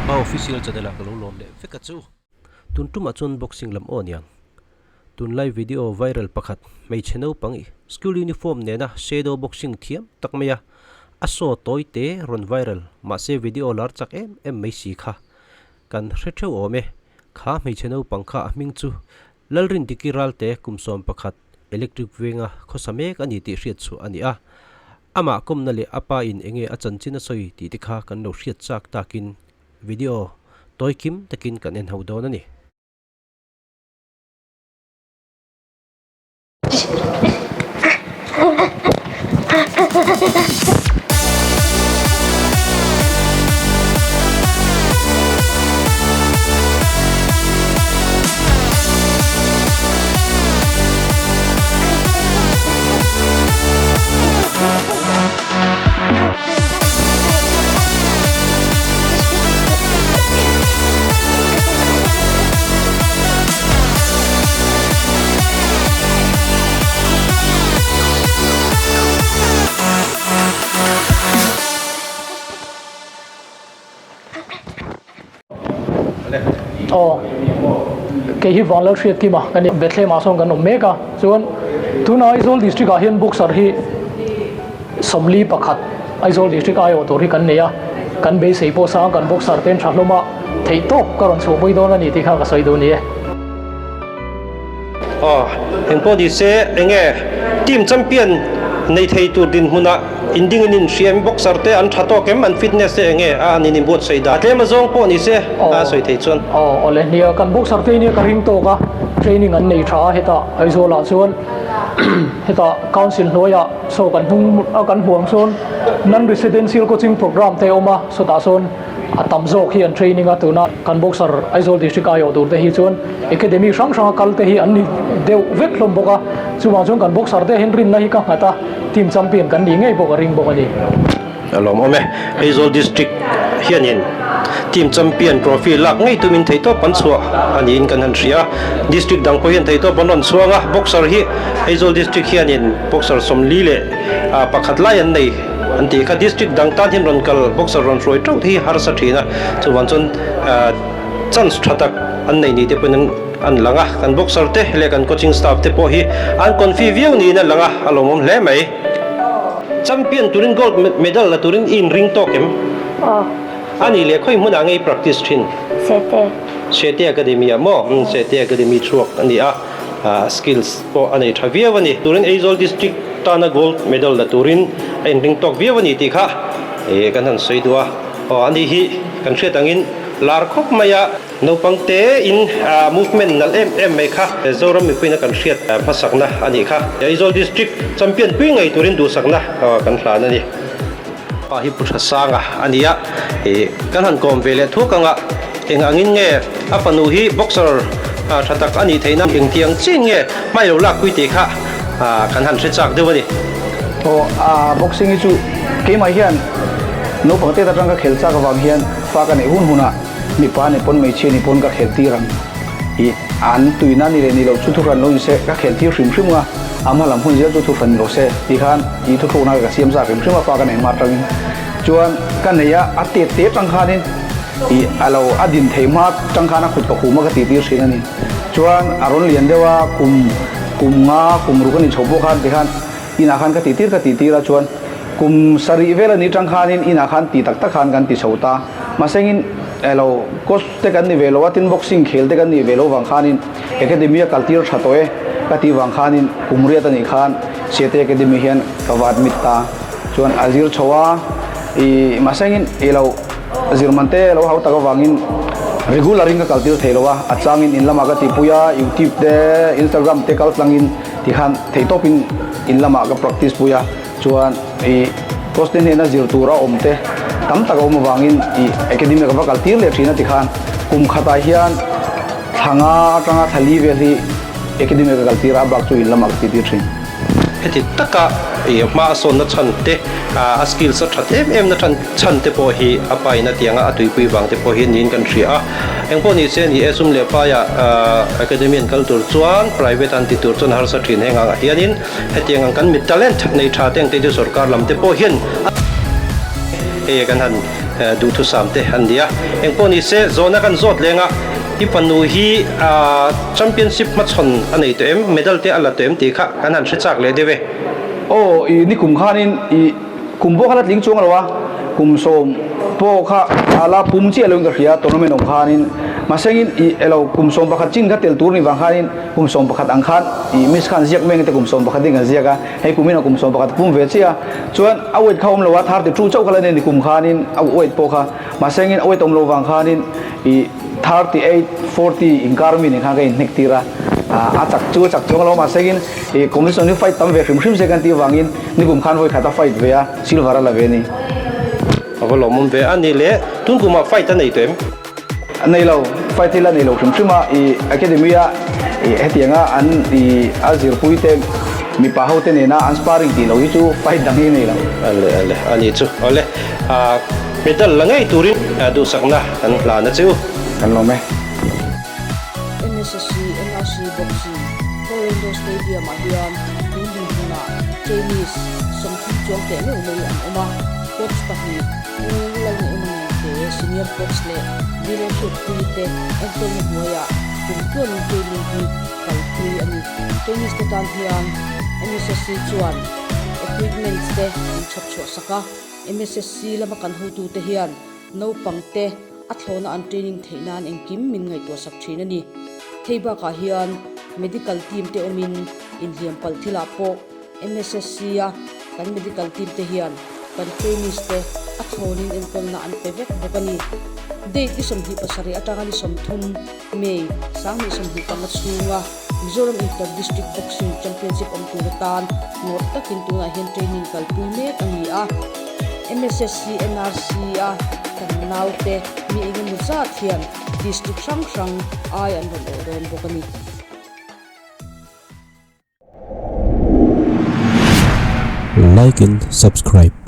Pa official channel ah ka lo lawm leh vek a chu. Tun tumah chuan boxing lam aw niang. Tunlai video viral pakhat hmeichhe naupang school uniform nena shadow boxing thiam tak mai a, a saw tawi te rawn viral mahse video lar chak em em mai si kha kan hre theuh awm e. Kha hmeichhe naupang kha a hming chu Lalrindiki Ralte kum 11 electric venga khawsa mek a ni tih hriat chhuah a ni a. Amah kawmna leh a pa in enge a chanchin a sawi tih te kha kan lo hriat chak takin video tawi kim takin kan en ho dawn a ni. Aw kei hi Vanlalhriat Kima ka ni Bethlehem ah sawn kan awm mek a chuan tuna Aizawl district ah hian boxer hi 41 Aizawl district aiawh tur hi kan nei a kan beisei pawh sang kan boxer te an tha hlawm a theih tawp ka rawn chhuahpui dawn a ni tih kha ka sawi duh a ni e. Aw engpawh ni se enge team champion nei thei tur dinhmunah Inding in inhriam boxer te an tha tawk em? An fitness te enge a an in inbuatsaih dan? A tlem a zawng pawh ni se a sawi thei chuan. Aw awle nia kan boxer te nia ka ring tawk a, training an nei tha a hetah Aizawl ah chuan hetah council hnuaiah saw kan hnung a kan hmuh ang sawn non residential coaching program te a awm a sawtah sawn A tam zawk hi an training a, tuna kan boxer Aizawl district aiawh tur te hi chuan academy hrang hranga kal te hi an ni deuh vek hlawm bawk a, chuvang chuan kan boxer te hian rinna hi ka nghat a, team champion kan nih ngei bawk a ring bawk a ni. A lawmawm e, Aizawl district hianin team champion trophy lak ngei tumin theihtawp an chhuah a niin kan han hria a, district dang pawh hian theihtawp an rawn chhuang a, boxer hi Aizawl district hianin boxer 41 lai an nei. An tih kha district dang tan hian rawn kal boxer rawn hruai teuh te hi harsa thin a, chuvang chuan chance tha tak an nei ni te pawhin an lang a, kan boxer te leh kan coaching staff te pawh hi an confi viau niin a lang a, a lawmawm hle mai. Champion turin gold medal la turin i inring tawk em? Aw. A nih leh khawi hmunah nge i practice thin? Sete. Sete Academy ah maw? Sete Academy chhuak a ni a. Skills pawh a nei tha viau a ni. Turin Aizawl District tana gold medal la turin a inring tawk viau a ni tih kha kan han sawi duh a. Aw ani hi kan hriat angin lar khawp mai a, naupang te in movement nalh em em mai kha Zoram mipuiin a kan hriat hmasakna a nih kha. Aizawl District champion pui ngei turin duhsakna kan hlan a ni. Pa hi Pu Thasanga a ni a, kan han kawm ve leh thuak anga eng angin nge a fanu hi boxer tha tak a nih theihna engtiang chin nge hmai lo lakpui tih kha kan han hre chak deuh a ni. Aw a boxing hi chu keimah hian naupang tet atang ka khel chak avang hian fa ka neih hun hunah mipa ni pawn hmeichhia ni pawn ka khel tir ang i an tuina ni leh ni loh chu thuhran lo in se ka khel tir hrim hrim nga. A hma lam hun zel chu thu hran ni lo se ti khan i thuthlukna ka siam zak hrim hrim a fa ka nei hma atangin chuan ka nei a, a tet te atang khanin i a lo a din thei hma atang khan a khut ka hum a ka tih tir thin a ni. Chuan a rawn lian deuh a kum kum nga kum ruk a ni chho pawh khan ti khan inah khan ka tih tir ka tih tir a chuan kum sarih vel a nih atang khanin inah khan ti tak tak khan kan ti chho ta. Mahsengin elo coach te kan ni ve lo a tin boxing khel te kan nih ve lo vang khanin Academy a kaltir tha tawh e ka tih vang khanin kum riat anih khan Sete Academy hian ka va admit ta. Chuan a zir chho a, i mahsengin i lo zir man te lo hau tak avangin regular in ka kaltir thei lo a, a changin in lamah ka tihpui a, YouTube te Instagram te kal tlangin tikhan theihtawpin in lamah ka practice pui a, chuan i coach te hnena zir tur a awm te tam tak a awm avangin i Academy ah ka va kaltir leh thin a tikhan kum khatah hian Thla nga atanga thla li vel hi academy ka kal tir a, a bak chu in lamah ka ti tir thin. Heti taka i hma a sawnna chhan te, a skills a that em em na chhan te pawh hi a pa in a tianga a tuipui vang te pawh hi niin kan hria a. Engpawh ni se ni e, sum leh paia academy an kal tur chuan private an ti tur chuan harsa thin heng angah hianin hetiang ang kan mi talent nei tha te ang te chu sorkar lam te pawh hian hei kan han. Duhthusam te an ni a. Engpawh ni se, zawhna kan zawt leng a, i fanu hi championship hmachhawn a nei tawh em, medal te a la tawh em tih kha kan han hre chak leh deuh e. Aw, i nikum khanin i kum pawh kha la tling chuang lo a, kum sawm pawh kha a la pum chiah loin ka hria tournament awm khanin, mahsengin i elo kum 11 chin kha tel tur ni vang khanin kum 11 ang khan i miss khan ziak meng te kum 11 ding an ziak a. Hei kum in a kum 11 pum ve chiah a, chuan a weight kha awm lo a, 32 chauh kha la nei kum khanin a weight pawh kha, mahse engin a weight awm lo vang khanin ih 38, 40 inkar mi nen khan ka inhnek tir a, a chak chu a chak chuang lo mahse engin ih competition hi fight tam ve hrim hrim se kan tih avangin nikum khan vawi khat a fight ve a, silver a la ve a ni. A va lawmawm ve a ni le, tun kumah fight a nei tawh em? A nei lo, fight hi la nei lo hrim hrim a, i academy a i hetianga an i a zirpui te mipa ho te nena an sparring tih loh hi chu fight dang hi a nei lo. Ale ale a ni chu awle ah medal la ngei turin duhsakna kan hlan a chu. Kan lawm e. MSSC NRC Boxing Orlando Stadium ah hian tun dinhmunah Chinese 30 chuang teh meuh mai an awm a, coach pahnih Pu Lalngaihmangin te, Senior Coach leh Vile Hriatpuii te enkawlna hnuaiah kum tluanin training hi kalpui a ni. Trainees te tan hian MSSC chuan equipments te an chhawp chhuah sak a, MSSC lama kan hotute hian naupang te a thlawna an training theih nan engkim min ngaihtuah sak thin a ni. Hei bakah hian medical team te awmin inhliam palh thilah pawh MSSC a kan medical team te hian kan trainees te a thlawnin enkawlna an pe vek bawk a ni. Date ni 27 atanga ni 30 May 2025 chhunga Mizoram Inter District Boxing Championship awm tur atan ngawrh takin tunah hian training kalpui mek a ni a. MSSC NRC a kan naute mi engemaw zat hian district hrang hrang ai an rawn awh dawn bawk a ni. Like and subscribe.